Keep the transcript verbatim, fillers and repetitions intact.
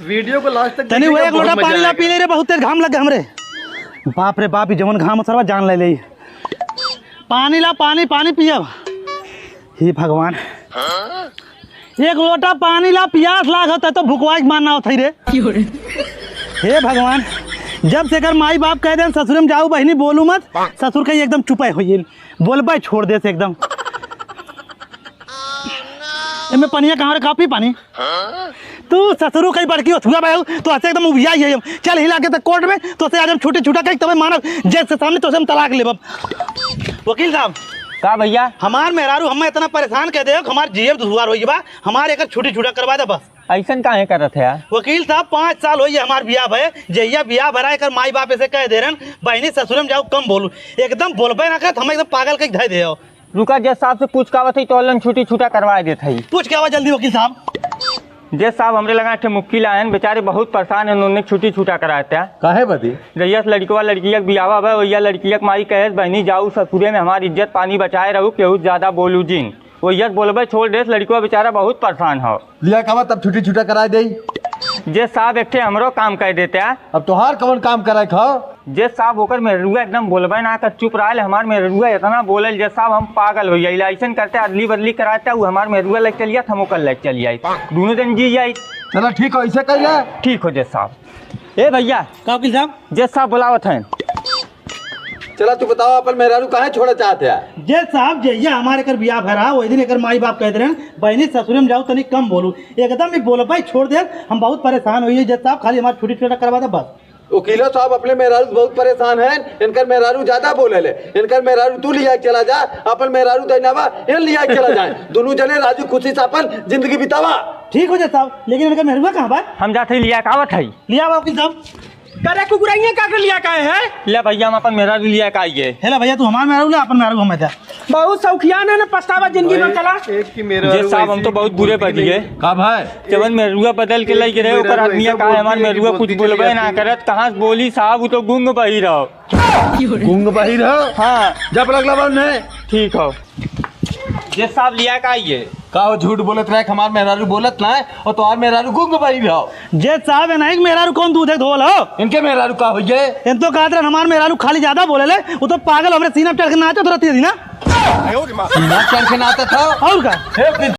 वीडियो को लास्ट तक तनी देखिएगा, वो एक लोटा बहुत मजा पानी ला आएगा। पी ले रे, बहुत तेज घाम लग गया हमरे। बाप रे बाप, ई जवन घाम सरवा जान ले ले। पानी ला, पानी, पानी पियब। हे भगवान, एक लोटा पानी ला, पियास लागत है तो भुकवाई के मारना होत है रे। हे भगवान, जब से एकर माई बाप कह देन ससुरे में जाऊ बहिनी बोलू मत, ससुर कहीं एकदम चुपे हो गइल, बोलबे छोड़ दे से एकदम। एमे पनिया कहाँ रे, कापी पानी? तू ससुरू कहीं बड़की होत हुआ भाई, तो ऐसे एकदम उबिया ही है। चल हिला के तक कोर्ट में, तो से आज हम छुट्टी छुटा कहीं तबे मानब, जज से सामने तो से हम तलाक लेबब। वकील साहब। का भैया? हमार मेहरारू हमें इतना परेशान कर दे, हमार जीएब दुश्वार हो बा, हमार एकर छुट्टी छुटा करवा दे बस। ऐसन काहे करत है यार? वकील साहब, पाँच साल होइए हमार बियाह भये, जहिया बियाह भरा एकर माई बाप ऐसे कह दे रहन, "बहिनी ससुरे में जाऊ, कम बोलू।" एकदम बोलबे ना करत, हम एकदम पागल कहीं धै दे हो। रुका, जज साहब से पूछ के आवत है, तो ऑनलाइन छुट्टी छुटा करवा देत है। पूछ के आवा जल्दी वकील साहब। जज साहब, हमरे लगा एक ठे मुक्की लायन, बेचारे बहुत परेशान हैं, उन्होंने छुट्टी छुटा कराए थे। काहे बदे? जहिया से लड़कवा लड़किया के बियाह बा, वहिया लड़किया के माई कहे, "बहिनी जाऊ ससुरे में, हमार इज्जत पानी बचाए रहू, केहू ज्यादा बोलू जिन।" वहिया से बोलबे छोड़ देस, लड़कवा बेचारा बहुत परेशान हो। लिया कावा तब छुट्टी छुटा कराए देई। जज साहब, एक ठे हमरो काम कर देते हैं। अब तोहार कवन काम कराए खाओ? जज साहब, ओकर मेहरुआ एकदम बोलबे ना कर, चुप रहल। हमार मेहरुआ इतना बोलल, जज साहब, हम पागल हो जाइला। ऐसन करते अदली बदली कराते, उ हमार मेहरुआ लेके चल जात, हम ओकर लेके चल जाई, दोनों दिन जी जाई। चला ठीक हो, ऐसे कर ले। ठीक हो जज साहब। ए भैया। का वकील साहब? जज साहब बुलावत हैं। चला तू बताओ, अपन मेहरारू काहे छोड़ा चाहत है? जज साहब, जहिया हमारे एकर बियाह भरा, वही दिन एकर माई बाप कहते रहन, "बहिनी ससुरे में जाऊ, तनी कम बोलू।" एकदम ही बोलबे छोड़ दे, हम बहुत परेशान होइए जज साहब, खाली हमार छुट्टी छुटा करवा दे बस। वकीलो साहब, अपने मेहरारू से बहुत परेशान हैं, इनकर मेहरारू ज्यादा बोले ले। इनकर मेहरारू तू लिया के चला जा, अपन मेहरारू दैना बा, इन लिया के चला जाए। दोनों जने राजी खुशी से अपन जिंदगी बितावा। ठीक हो जज साहब, लेकिन इनकर मेहरुआ कहाँ बा? हम जाते ही लिया के आवत है। लिया बा वकील साहब। करे कुकुरैया का के लिया काहे है? ले भैया, हम अपन मेहरारू लिया के आइए। हे ले भैया, तू हमार मेहरारू ले, अपन मेहरारू हमें दे। बहुत शौकियान है ना, पछतावा जिंदगी में चला। एक ही मेहरारू जज साहब, हम ऐसी तो बहुत बुरे बज गए। का भाई? जवन मेहरुआ बदल के एक लेके रहे, ओकर मेहरारू आदमी ऐसा का है, हमार बोलती है कि मेहरुआ कुछ बोलती बोलबे है ना कि करत, कहाँ से बोली साहब, वो तो गुंग बहिर हो। गुंग बहिर हो? हाँ। जब लगला बा उन्हें। ठीक हो। जज साहब, लिया का ये? का हो, झूठ बोलत रहे, हमार मेहरारू बोलत ना है और तोहार मेहरारू गुंग बहिर हो। जज साहब, ये नहीं कि मेहरारू कौन दूध है धोल हो? इनके मेहरारू का होइए? इन तो कहत रहे हमार मेहरारू खाली ज्यादा बोले ले, वो तो पागल हमरे सीना पे चढ़ के नाचत रहती है ना। सीना चढ़ के नाचत हो? और का? हे